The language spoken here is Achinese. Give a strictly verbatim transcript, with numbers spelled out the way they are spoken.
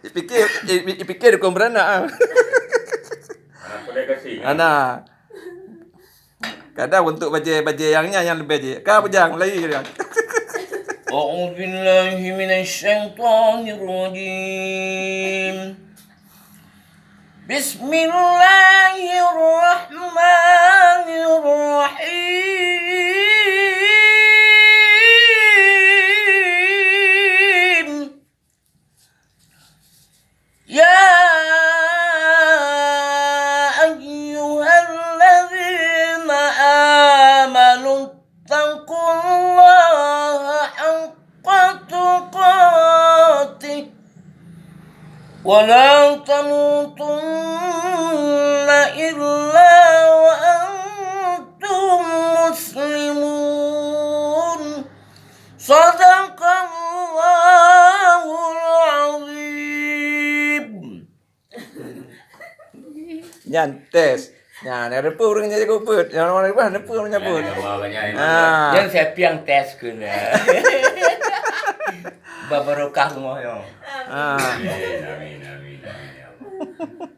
Ipikir, i-, i-, ipikir dukon beuranak ah. Anak boleh kasih. Ana. Kadang untuk bajée-bajée nyang nyan nyang leubeh jih. Ka bujang lagi dia. أعوذ بالله من الشيطان الرجيم. بسم الله الرحمن الرحيم. يا أيها الذين آمنوا اتقوا الله حق تقاته ولا تموتن إلا وأنتم مسلمون. صدق الله العظيم. Nyan tes. Nyan, ada pun ureueng jago peuet. Yang orang riwah, ada pun ureueng nyebut. Ah. Nyan saya piang tes kena. Babarokah rumoh nyoe. Ah. Amin, amin, amin, amin, ya Allah.